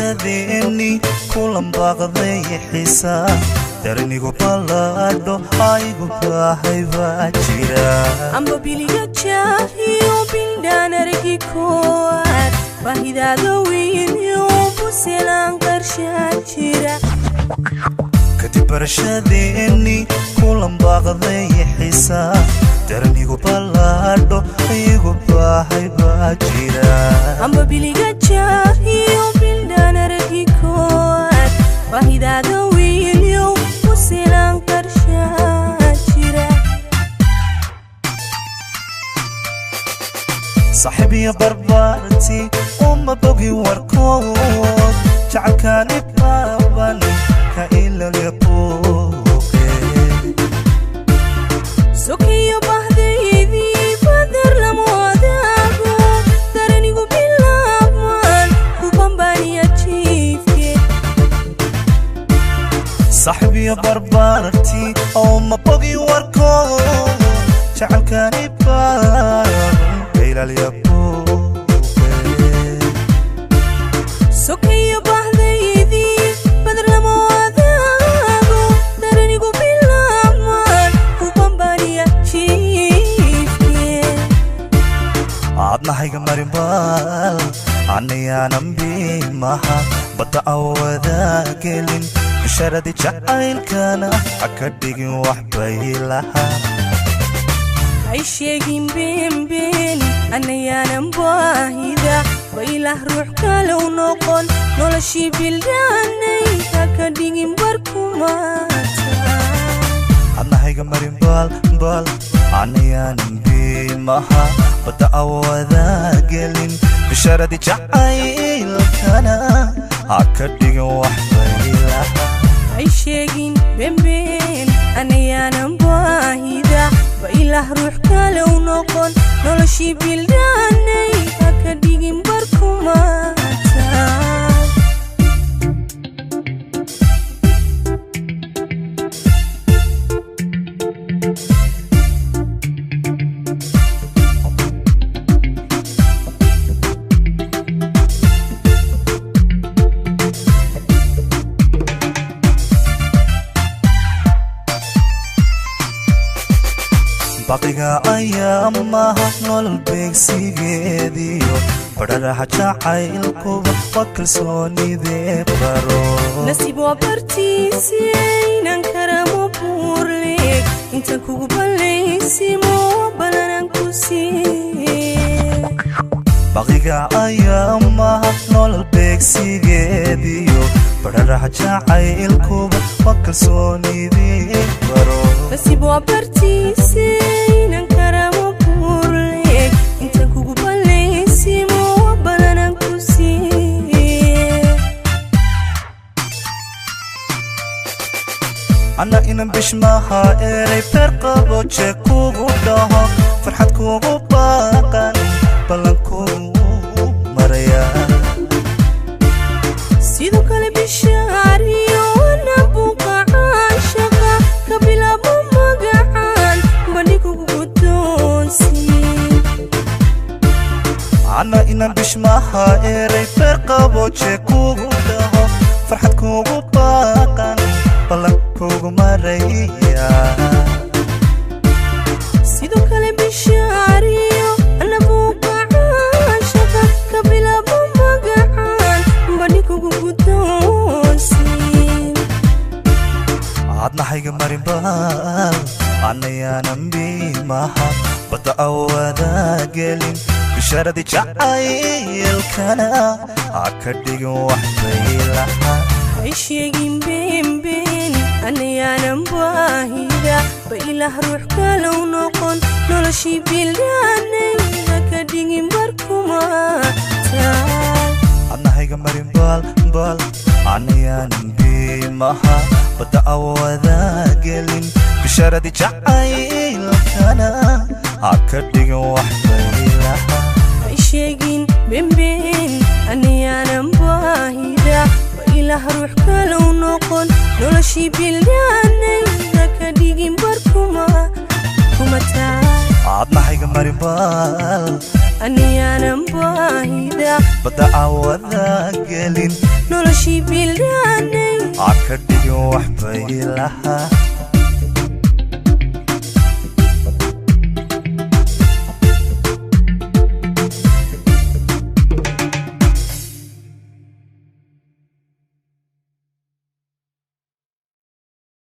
Barashadeeni kulan baaqday xiisaa, darnigu ballaadho aygu baahay baa jira. Amba biliga jaahiyo bildhaan argi koowaad, baahidaada weynyo buselaan qarshaa jira. Kadib barashadeeni kulan baaqday xiisaa, darnigu ballaadho igu baahay baa jira. Amba biliga jaahiyo bildhaan argi koowaad, baahidaada weynyo buselaan qarshaa jira. Saaxiib iyo barbaarti uma bogin warkood, jacaylkaani baaban ka ilalya buuqe. Sokiyo bahdaydii badar lama wadaago, daranigu bilaabmaan ku bambaaniya jiifke. Saaxiib iyo barbaarti uma bogin warkood, jacaylkaani baaban ka ilalya buuqe. Sokiyo bahdaydii badar lama wadaago, daranigu bilaabmaan ku bambaaniya jiifke. Adnahayga marinbaal anayaanan bimaha badda awadaa gelin, bisharadii jacaylkana ha ka dhigin wax bay lahaa. Hay sheegin beenbeen, anayaanan baahida baylah ruux kalow noqon, noloshii bildhaanay ha ka dhigin barkumaata. Adnahayga marinbaal baal anayaanan bimaha badda awadaa gelin, bisharadii jacaylkana ha ka dhigin wax bay lahaa. Hay sheegin beenbeen, anayaanan baahida baylah ruux kalow noqon, noloshii bildhaanay ha ka dhigin barkumaata. Baqiga ayaa maha nolol beegsigeediyo badharaha jacaylkuba waa kalsoonidee baro. Nasiib waa bartiisi inaan karamo buurleeg, intaan kugu ballaysimo balanaan ku siiye. Baqiga ayaa maha nolol beegsigeediyo badharaha jacaylkuba waa kalsoonidee baro. Nasiib waa bartiisi inaan karamo buurleeg, intaan kugu ballaysimo balanaan ku siiye. Anna inan bishmaha eray beer qabo jee kugu dhaho, farxad kugu baaqan ballan kugu maraya. Sidoo kale bishaariyo wana buuqa caashaqa ka bilaabo magacaan bandhigugu guddoonsiin. Anna inan bishmaha eray beer qabo jee kugu dhaho, farxad kugu baaqan ballan kugu maraya. Sidoo kale bishaariyo ana buuqa caashaqa ka bilaabo magacaan bandhigugu guddoonsiin. Adnahayga marinbaal anayaanan bimaha badda awadaa gelin, bisharadii jacaylkana ha ka dhigin wax bay lahaa. Hay sheegin beenbeen, anayaanan baahida baylah ruux kalow noqon, noloshii bildhaanay ha ka dhigin barkumaata. Adnahayga marinbaal baal anayaanan bimaha badda awadaa gelin, bisharadii jacaylkana ha ka dhigin wax bay lahaa. Hay sheegin beenbeen, anayaanan baahida baylah ruux kalow noqon, noloshii bildhaanay ha ka dhigin barkuma kumataa. Adnahayga marinbaal Aniyaanan baahida Badda aan wada gelin. Noloshii bildhaanay. Ka dhigin waxbay lahaa.